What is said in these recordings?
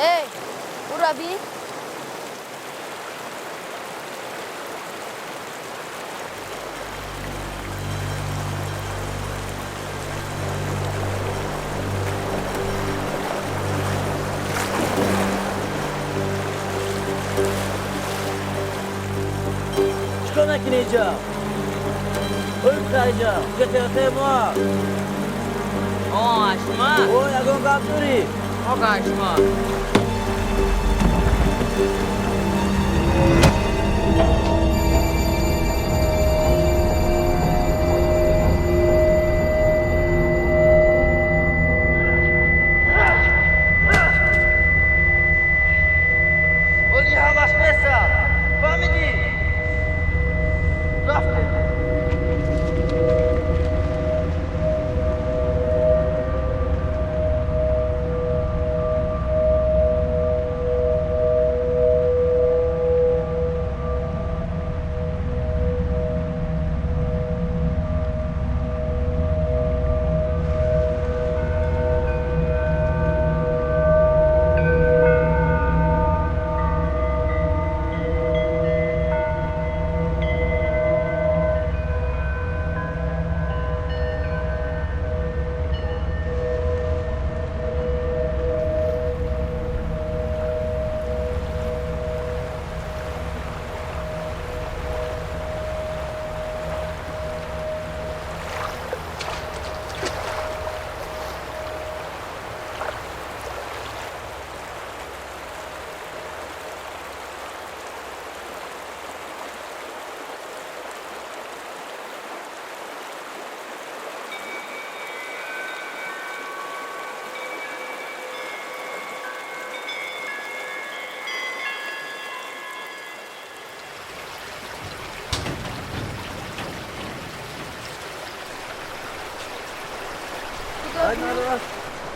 Эй, ура бин. چیکار نکنی اینجا؟ اوی اینجا اینجا ترخه ما. آه شما. اوه یکم گپ داری. آقا شما. ولی همش نیست. فهمیدی؟ رفته.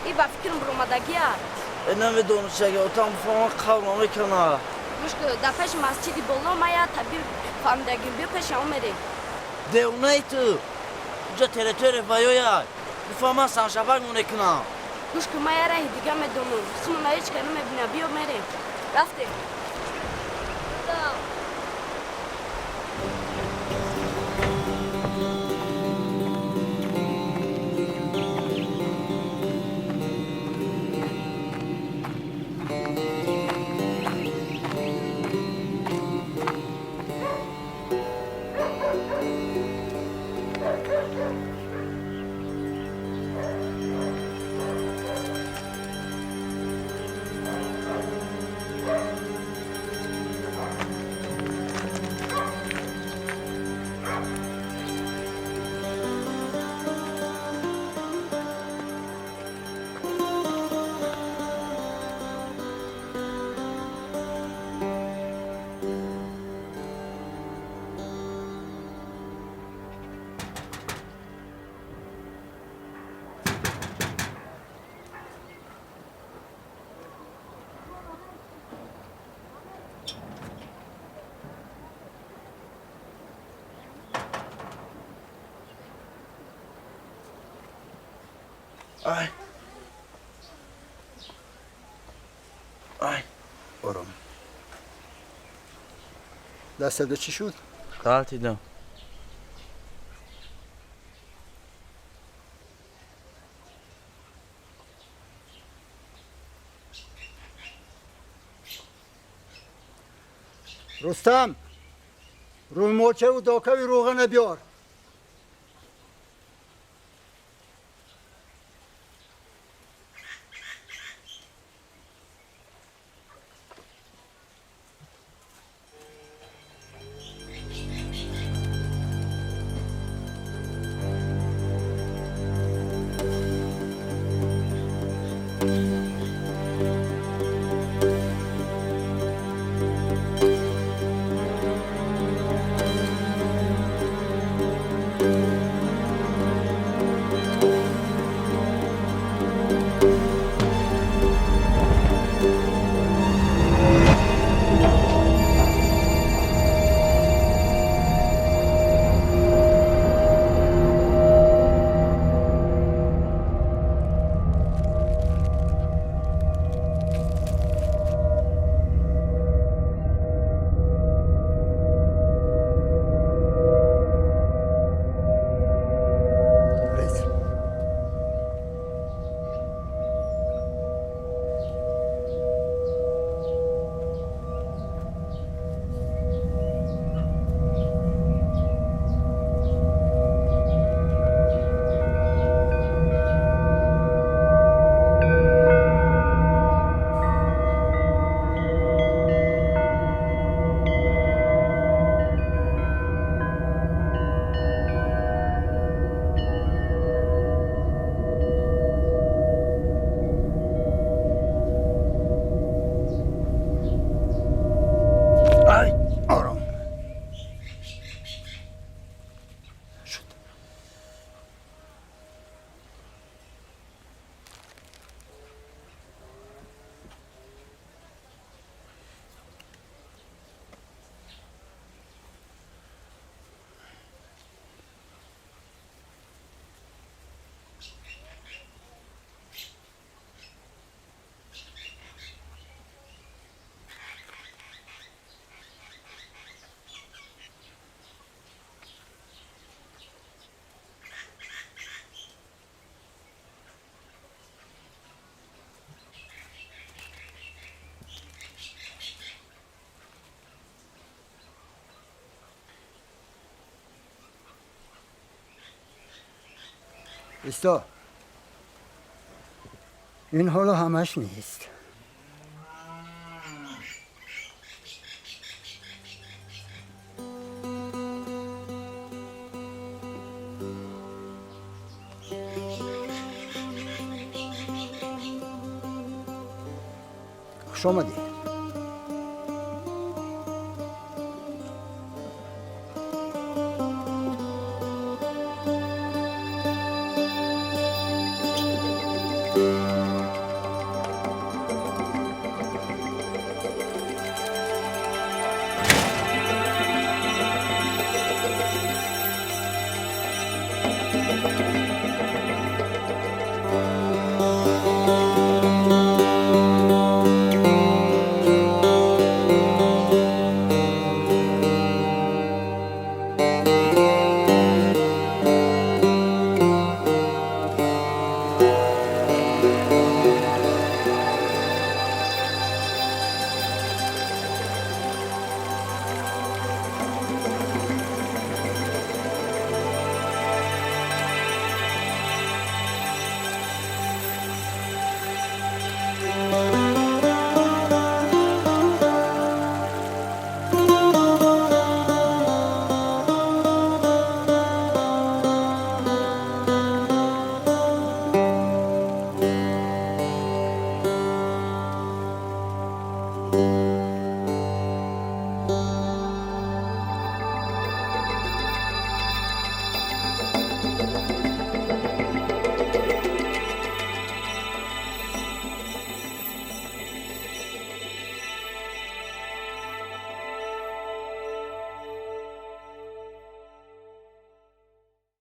ای با فکرم برومدگی است. نمیدونم چه اتام فهم قبول نمیکنه. گوش در پیش مسجدی بالا ما یا تبیر فهمیدگیم بیا پیش اومدیم. دیوونه ای تو. اونجا تریتوری وایویا. بفهمم سانشبک مونه کنم. گوش که ما یه راه دیگه میدونم. خصم هیچ که نمیبینه. بیا میریم. رفتیم. آی آی آرام. دستت چی شد؟ غلطیدم. رستم روی مولچه و داکوی روغن بیار. Исто. Ин ҳоло ҳамаш нест. Хуш омадед.